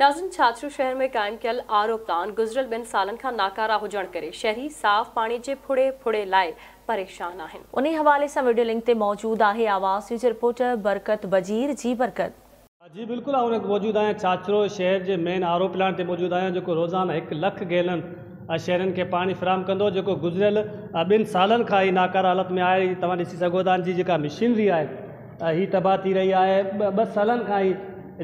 ناظرين ڇاڇرو شهر ۾ قائم ڪيل آر او پلانٽ گذريل 2 سالن کان ناڪاره هجڻ ڪري شهري صاف پاڻي جي ڦڙي ڦڙي لاء پريشان آهن. انهي حوالي سان وڊيو لنڪ تي موجود آهي آواز نيوز رپورٽر برڪت بجير جي برڪت. جي بلڪل آئون هن وقت موجود آهيان ڇاڇرو شهر جي مين آر او پلانٽ تي موجود آهيان جيڪو روزانه 1 لک گيلن شهرين کي پاڻي فراهم ڪندو جيڪو گذريل 2 سالن کان هي ناڪاره حالت ۾ آهي توهان ڏسي سگهو ٿا ان جي جيڪا مشينري آهي هي تباهه ٿي رهي آهي 2 سالن کان هي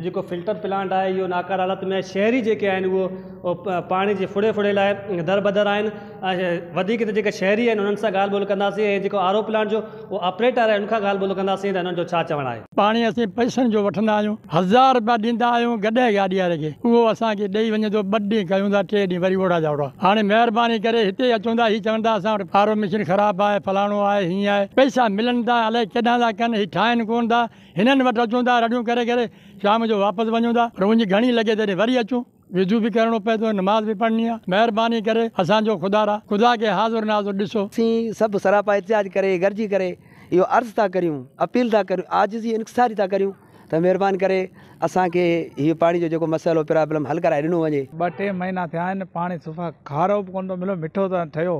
جيڪو فلٽر پلانٽ آهي اهو ناڪاره حالت ۾ آهي شهري جيڪي آهن اهو پاڻي جي ڦڙي ڦڙي لاء دربدر آهن ۽ وڌيڪ ته جيڪي شهري آهن انهن سان ڳالهه ٻولهه ڪنداسين ۽ جيڪو آر او پلانٽ جو اهو آپريٽر آهي ان کان ڳالهه ٻولهه ڪنداسين ته انهن جو ڇا چوڻ آهي. پاڻي اسين پئسن جو وٺندا آهيون 1000 رپيا ڏيندا آهيون گڏهه گاڏي واري کي اهو اسان کي ڏئي وڃي ٿو 2 ڏينهن ڪيون ٿا 3 ڏينهن وري اوڙا جا اوڙا هاڻي مهرباني ڪري هتي اچون ٿا هي چون ٿا اسان وٽ آر او مشين خراب آهي فلاڻو آهي هيئن آهي پئسا ملن ٿا الائي ڪيڏانهن ٿا ڪن هي ٺاهن ڪونه ٿا هنن وٽ اچون ٿا رڙيون ڪري ڪري شام جو واپس وڃون ٿا رونج گهڻي لڳي تڏهن وري اچون وضو به ڪرڻو پئي ٿو نماز به پڙهڻي آ مهرباني ڪري اسان جو خدا را خدا کي حاضر ناظر ڏسو. اسين سڀ سراپا احتجاج ڪري گڏجي ڪري اهو عرض ٿا ڪريون اپيل ٿا ڪريون عاجزي انڪساري ٿا ڪريون ته مهرباني ڪري اسان کي هي پاڻي جو جيڪو مسئلو پرابلم حل ڪرائي ڏنو وڃي. 2 3 مهينا ٿيا آهن پاڻي صفا کارو به ڪونه ٿو ملي مٺو ته ٺهيو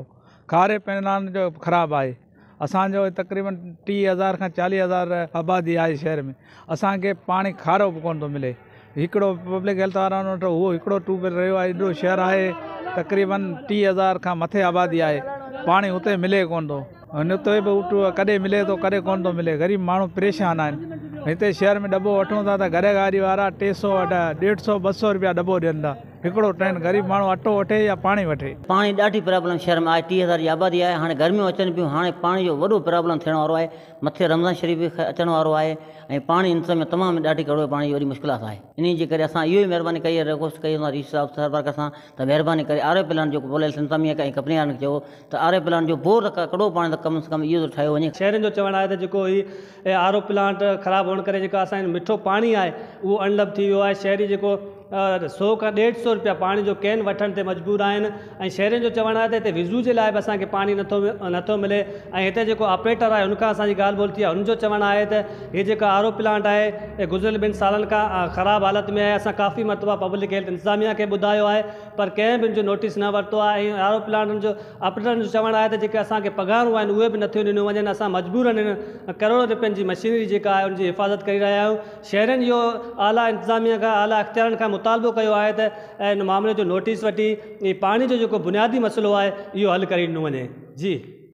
کاري پينان جو خراب آهي. اسان جو تقريبن 30,000 کان 40,000 آبادي آهي شهر ۾ اسان کي پاڻي کارو به ڪونه ٿو ملي هڪڙو پبلڪ هيلٿ وارن وٽ اهو هڪڙو ٽيوب ويل رهيو آهي ايڏو شهر آهي تقريبن 30,000 کان مٿي آبادي آهي پاڻي اتي ملي ڪونه ٿو اتي به ڪڏهن ملي ٿو ڪڏهن ڪونه ٿو ملي غريب ماڻهو پريشان آهن هتي شهر ۾ ڏٻو وٺون ٿا ته گڏهه گاڏي وارا 300 150 200 روپيا ڏٻو ڏين ٿا هڪڙو ٽين غريب ماڻهو اٽو وٺي يا پاڻي وٺي. پاڻي ڏاڍي پرابلم شهر ۾ آهي 30,000 جي آبادي آهي هاڻي گرميون اچن پيون هاڻي پاڻي جو وڏو پرابلم ٿيڻ وارو آهي مٿي رمضان شريف به اچڻ وارو آهي ۽ پاڻي انتظاميا تمام ڏاڍي ڪڙو پاڻي جي وڏي مشڪلات آهي انهي جي ڪري اسان اهو ئي مهرباني ڪئي آهي رڪويسٽ ڪئي آهي ڊي سي صاحب سربراهه سان ته مهرباني ڪري آر او پلانٽ جيڪو پوليس انتظاميا کي ۽ ڪمپني وارن کي چئو ته آر او پلانٽ جو بور ته ڪڙو پاڻي ته ڪم سان ڪم اهو ته ٺاهيو وڃي. شهرين جو چوڻ آهي ته جيڪو هي آر او پلانٽ خراب هئڻ ڪري جيڪو اسان جو مٺو پاڻي آهي اهو اڻلڀ ٿي ويو آهي شهري جيڪو 100 کان 150 روپيا پاڻي جو ڪين وٺڻ تي مجبور آهن ۽ شهرين جو چوڻ آهي ته هتي وضو جي لاء به اسان کي پاڻي نٿو ملي ۽ هتي جيڪو آپريٽر آهي ان کان اسان جي ڳالهه ٻولهه ٿي آهي ان جو چوڻ آهي ته هي جيڪو آر او پلانٽ آهي گذريل 2 سالن کان خراب حالت ۾ آهي اسان ڪافي مرتبا پبلڪ هيلٿ انتظاميا کي ٻڌايو آهي پر ڪنهن به ان جو نوٽيس نه ورتو آهي ۽ آر او پلانٽن جو آپريٽرن جو چوڻ آهي ته جيڪي اسان کي پگهارون آهن اهي به نٿيون ڏنيون وڃن اسان مجبورن هن ڪروڙن روپين جي مشينري جيڪا آهي ان جي حفاظت ڪري رهيا آهيون شهرين اهو اعليٰ انتظاميا کان اعليٰ اختيارين کان مطالبو ڪيو آهي ته ان معاملي جو نوٽيس وٺي پاڻي جو جيڪو بنيادي مسئلو آهي اهو حل ڪري ڏنو وڃي جي.